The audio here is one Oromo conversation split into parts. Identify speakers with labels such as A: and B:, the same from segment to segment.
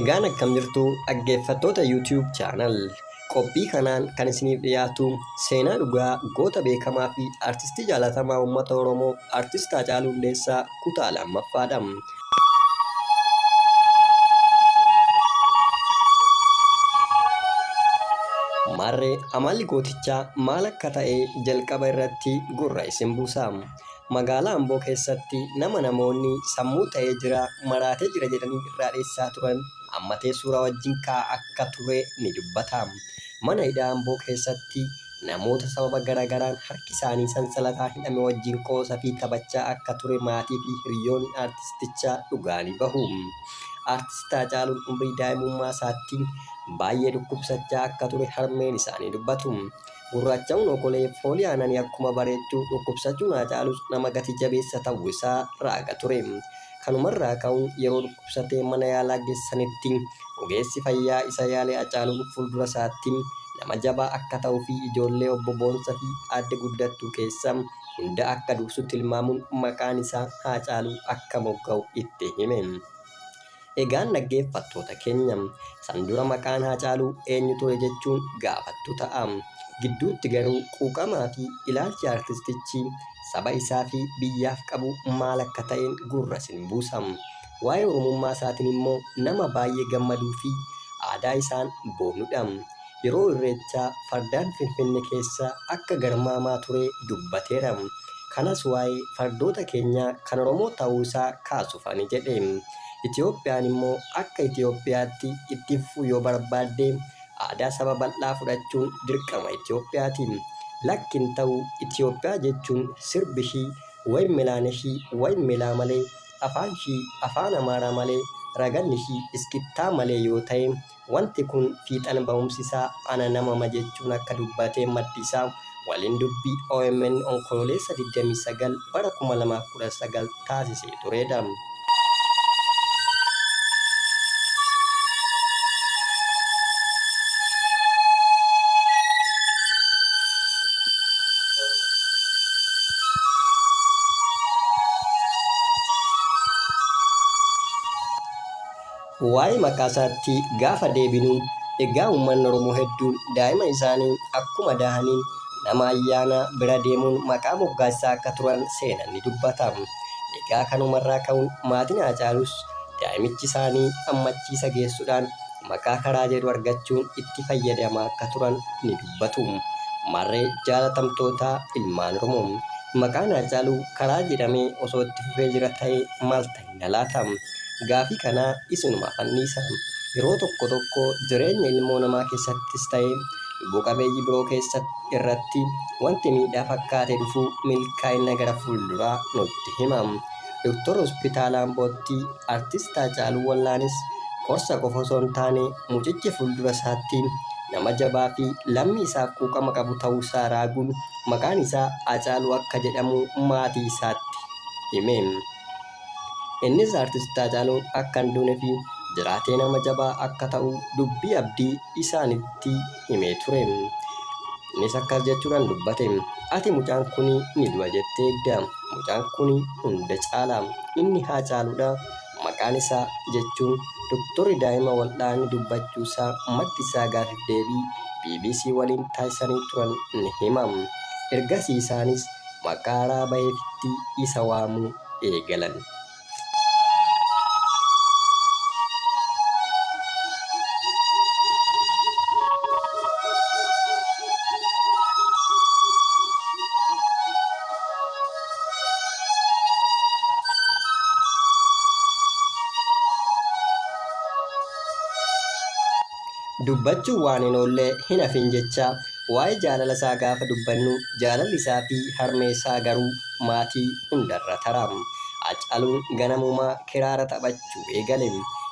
A: Egaan akkam jirtu dhaggeeffattoota YouTube channel qophii kanaan kan isiniif dhiyaatu seenaa dhugaa goota beekamaa fi artistii jaalatamaa uummata Oromoo Artist Haacaaluu Hundeessaa kutaa lammaffaadha. Maarree amalli gootichaa maal akka ta'e jalqaba irratti gurra isin buusa. Magaalaa Amboo keessatti nama namoonni sammuu ta'ee jira, maraatee jira jedhanii irraa dheessaa turan hammatee suuraa wajjin ka'aa akka ture ni dubbata. Mana hidhaa Amboo keessatti namoota sababa garaagaraan harki isaanii sansalataan hidhame wajjin qoosa fi taphachaa akka ture maatii fi hiriyoonni aartistichaa dhugaa ni bahu. Aartist Haacaaluun umrii daa'imummaa isaatti baay'ee dhukkubsachaa akka ture harmeen isaa ni dubbatu. Gurraacha'uun okolee foolii aananii akkuma bareechu dhukkubsachuun Haacaaluus nama gati jabeessa ta'uu isaa raaga ture. Kanumarraa ka'uun yeroo dhukkubsatee mana yaalaa geessanitti ogeessi fayyaa isa yaale Hacaaluun fuuldura isaatti nama jabaa akka ta'uu fi ijoollee Obbo Boonsa fi Aadde Guddattuu keessa hunda akka dursu tilmaamuun maqaan isaa Haacaaluu akka mogga'u itti hime. Egaan dhaggeeffattoota keenya, san dura maqaan Haacaaluu eenyu ture jechuun gaafattu ta'a. Gidduutti garuu quuqamaa fi ilaalchi aartistichi saba isaa fi biyyaaf qabu maal akka ta'en gurra isin buusa. Waa'ee Oromummaa isaatiin immoo nama baay'ee gammaduu fi aadaa isaan boonudha. Yeroo Irreechaa fardaan Finfinne keessa akka garmaamaa ture dubbateera. Kanas waa'ee fardoota keenyaa kan Oromoo ta'uu isaa kaasufani jedhe. Itiyoophiyaan immoo akka Itiyoophiyaatti itti fufuu yoo barbaadde aadaa saba bal'aa fudhachuun dirqama Itiyoophiyaati. Lakki hin ta'u Itiyoophiyaa jechuun sirbi ishii way milaaneshii way milaa malee, afaan shii afaan Amaaraa malee, ragadni ishii iskittaa malee yoo ta'e Wanti kun fiixan ba'umsi isaa ana namama jechuun akka dubbate maddi isaa waliin dubbii omn Onkololeessa 29 bara 2019 taasisee tureedha. Waa'ee maqaasaatti gaafa deebinu, egaa uummanni Oromoo hedduun daa'ima isaanii akkuma dahaniin nama ayyaanaa bira deemuun maqaa moggaasisaa akka turan seenan ni dubbata. Egaa kanumarraa ka'uun maatiin Haacaaluus daa'imichi isaanii ammachiisa geessudhaan maqaa karaa jedhu argachuun itti fayyadamaa akka turan ni dubbatu. Maarree jaalatamtoota ilmaan Oromoo, maqaan Haacaaluu karaa jedhamee osoo itti fufee jira ta'ee maal ta'inna laata? Gaafii kana isinumaafan dhiisa. Yeroo tokko tokko jireenya ilmoo namaa keessattis ta'e lubbuu qabeeyyii biroo keessatti irratti wanti miidhaa fakkaatee dhufu milkaa'ina gara fuulduraa nutti hima. Doktorri Hospitaala Ambootti Artist Haacaaluu Wallaanis qorsa qofa osoo hin taane mucichi fuuldura isaatti nama jabaa fi lammii isaaf quuqama qabu ta'uu isaa raaguun maqaan isaa Haacaaluu akka jedhamu maatii isaatti hime. Innis Artist Haacaaluun akka hin duune fi jiraatee nama jabaa akka ta'u dubbii abdii isaanitti himee ture. Innis akkas jechuudhaan dubbate, Ati mucaan kuni ni du'a jettee eegda. Mucaan kuni hunda caala. Inni Haacaaluudha. Maqaan isaa jechuun doktorri daa'ima wal'aane dubbachuusaa maddi isaa gaafiif deebii bbc waliin taasisanii turan ni hima. Ergasii isaanis maqaa haaraa baheefitti isa waamuu eegalan. Dubbachuun waan hin oolle hin hafin jecha waa'ee jaalala isaa gaafa dubbannu jaalalli isaa fi harmee isaa garuu maatii hundarra tara. Haacaaluun ganamumaa kiraara taphachuu eegale.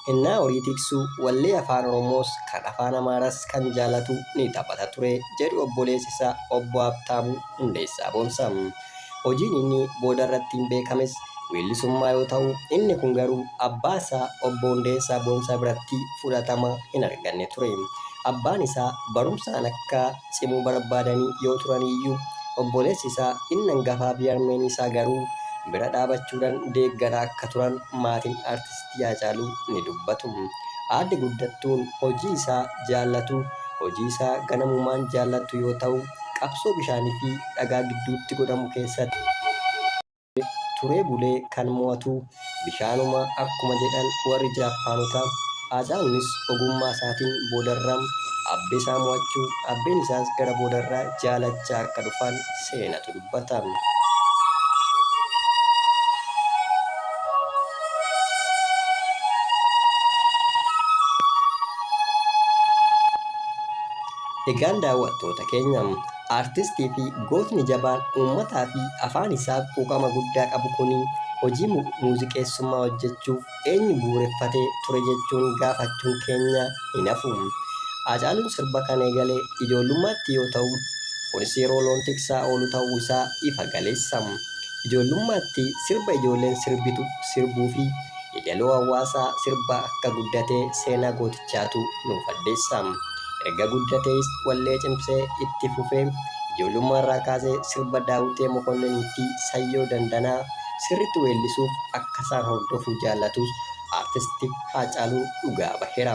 A: Hennaa horii tiksu wallee Afaan Oromoos kan Afaan Amaaraas kan jaalatu ni taphata ture jedhu obboleessi isaa Obbo Habtaamuu Hundeessaa Boonsaa. Hojiin inni boodarra ittiin beekames weellisummaa yoo ta'u, inni kun garuu abbaa isaa Obbo Hundeessaa Boonsaa biratti fudhatama hin arganne ture. Abbaan isaa barumsaan akka cimu barbaadanii yoo turaniyyuu obboleessi isaa inni hangafaa fi harmeen isaa garuu bira dhaabachuudhaan deeggaraa akka turan maatiin Artistii Haacaaluu ni dubbatu. Aadde Guddattuun hojii isaa jaallatu hojii isaa ganamumaan jaallattu yoo ta'u, qabsoo bishaanii fi dhagaa gidduutti godhamu keessatti turee bulee kan mo'atu bishaanuma akkuma jedhan warri Jaappaanotaa, Haacaaluunis ogummaa isaatiin boodarra abbee isaa mo'achuu, abbeen isaas gara boodarraa jaalachaa akka dhufan seenatu dubbata. Egaan daawwattoota keenya aartistii fi gootni jabaan uummataa fi afaan isaaf quuqama guddaa qabu kuni hojii muuziqeessummaa hojjechuuf eenyu bu'uureffatee ture jechuun gaafachuun keenya hin hafu. Haacaaluun sirba kan eegale ijoollummaatti yoo ta'u, kunis yeroo loon tiksaa oolu ta'uu isaa ifa galeessa. Ijoollummaatti sirba ijoolleen sirbitu sirbuu fi yeedaloo hawaasaa sirbaa akka guddate seenaa gootichaatu nuuf addeessa. Erga guddatees wallee cimsee itti fufe. Ijoollummaarraa kaasee sirba Daawwitee Mokonninii fi Sayyoo Dandanaa sirriitti weellisuuf akkasaan hordofuu jaallatus Artisti Haacaaluun dhugaa baheera.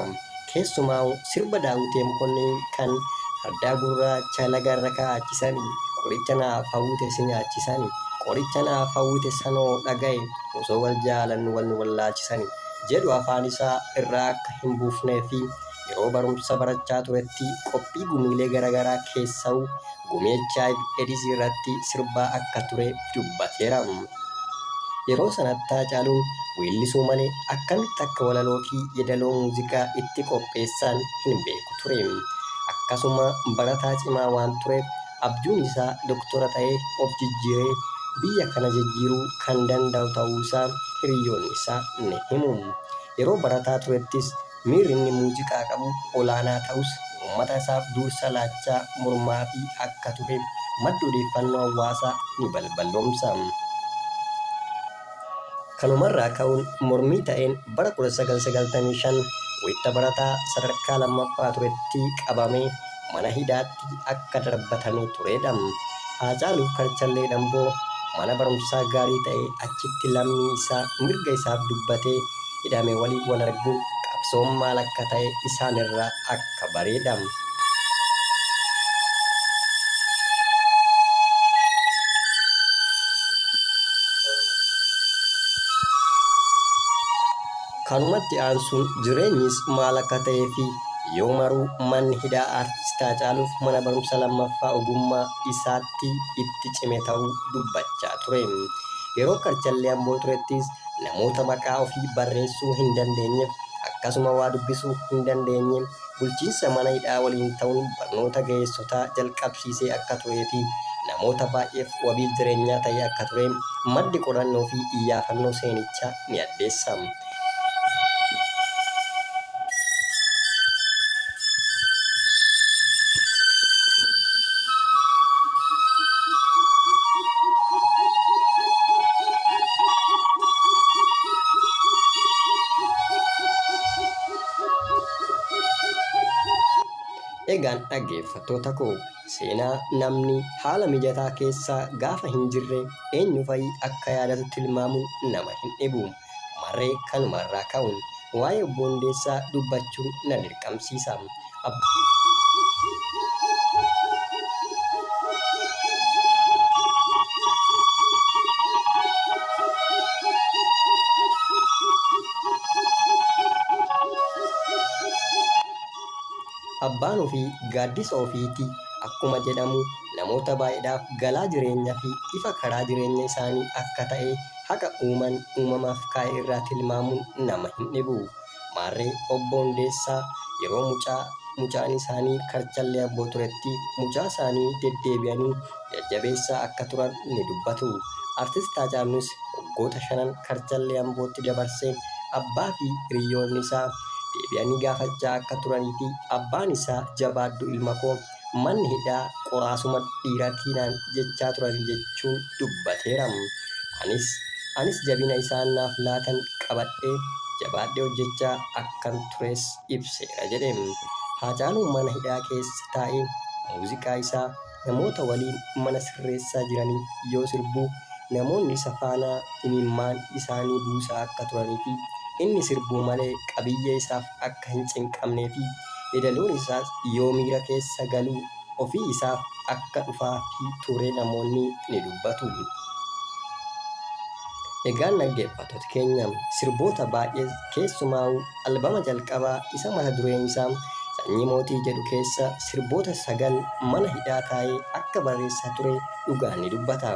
A: Keessumaa'uu sirba Daawwitee Mokonnin kan Fardaa gurraacha lagarra kaachisani, qoricha naaf hawwite si nyaachisani, qoricha naaf hawwite sanoo dhaga'i, osoo wal jaalannu wal nu wallaalchisani jedhu afaan isaa irraa akka hin buufnee fi yeroo barumsa barachaa turetti qophii gumiilee garagaraa keessa'uu gumii hiv, Eedisii irratti sirbaa akka ture dubbateera. Yeroo sanatti Haacaaluun weellisuu malee akkamitti akka walaloo fi yedaloo muuziqaa itti qopheessaan hin beeku ture. Akkasuma barataa cimaa waan tureef abjuun isaa doktora ta'ee of jijjiiree biyya kana jijjiiruu kan danda'u ta'uu isaa hiriyyoonni isaa ni himu. Yeroo barataa turettis miirri inni muuziqaa qabu olaanaa ta'us uummata isaaf duursa laachaa mormaafii akka ture maddi odeeffannoo hawaasaa ni balballoomsa. Kanumarraa ka'uun mormii ta'een bara 1995 wayita barataa sadarkaa lammaffaa turetti qabamee mana hidhaatti akka darbatamee tureedha. Haacaaluuf Karchallee Damboo mana barumsaa gaarii ta'e achitti lammii isaa mirga isaaf dubbatee hidhame waliin wal arguun qabsoon maal akka ta'e isaanirraa akka bareedha. Kanumatti aansuun jireenyis maal akka ta'ee fi yoo maruu manni hidhaa Aartist Haacaaluuf mana barumsa lammaffaa ogummaa isaatti itti cime ta'uu dubbachaa ture. Yeroo Karchallee Amboo turettis namoota maqaa ofii barreessuu hin dandeenyeef akkasuma waa dubbisuu hin dandeenye bulchiinsa mana hidhaa waliin ta'uun barnoota ga'eessotaa jalqabsiisee akka turee fi namoota baay'eef wabii jireenyaa ta'ee akka ture maddi qorannoo fi iyyaafannoo seenichaa ni addeessa. Egaan dhaggeeffattoota koo seenaa namni haala mijataa keessa gaafa hin jirre eenyu fa'i akka yaadatu tilmaamuun nama hin dhibu. Marree kanumarraa ka'uun waa'ee Obbo Hundeessaa dubbachuun na dirqamsiisa. Abbaan ofii gaaddisa ofiiti akkuma jedhamu namoota baay'eedhaaf galaa jireenya fi ifa karaa jireenya isaanii akka ta'e haqa uuman uumamaaf kaa'e irraa tilmaamuun nama hin dhibu. Maarree Obbo Hundeessaa yeroo mucaa mucaan isaanii Karchallee Amboo turetti mucaa isaanii deddeebi'anii jajjabeessaa akka turan ni dubbatu. Artist Haacaaluunis waggoota shanan Karchallee Ambootti dabarseen abbaa fi hiriyyoonni isaa deebi'anii gaafachaa akka turanii fi abbaan isaa jabaadhu ilma koo manni hidhaa qoraasuma dhiiratii naan jechaa turan jechuun dubbateera. Anis anis jabina isaan naaf laatan qabadhee jabaadhee hojjechaa akkan tures ibseera jedhe. Haacaaluun mana hidhaa keessa taa'ee muuziqaa isaa namoota waliin mana sirreessaa jiraniif yoo sirbu namoonni isa faana imimmaan isaanii buusaa akka turanii fi inni sirbuu malee qabiyyee isaaf akka hin cinqamnee fi yeedaloon isaas yoo miira keessa galu ofii isaaf akka dhufaafii ture namoonni ni dubbatu. Egaan dhaggeeffattoota keenya sirboota baay'ee keessumaa'u albama jalqabaa isa mata dureen isaa Sanyii Mootii jedhu keessa sirboota 9 mana hidhaa taa'ee akka barreessaa ture dhugaan ni dubbata.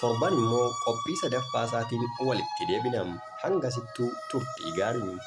A: Torban immoo qophii sadaffaa isaatiin walitti deebina. Hangasittuu turtii gaarii.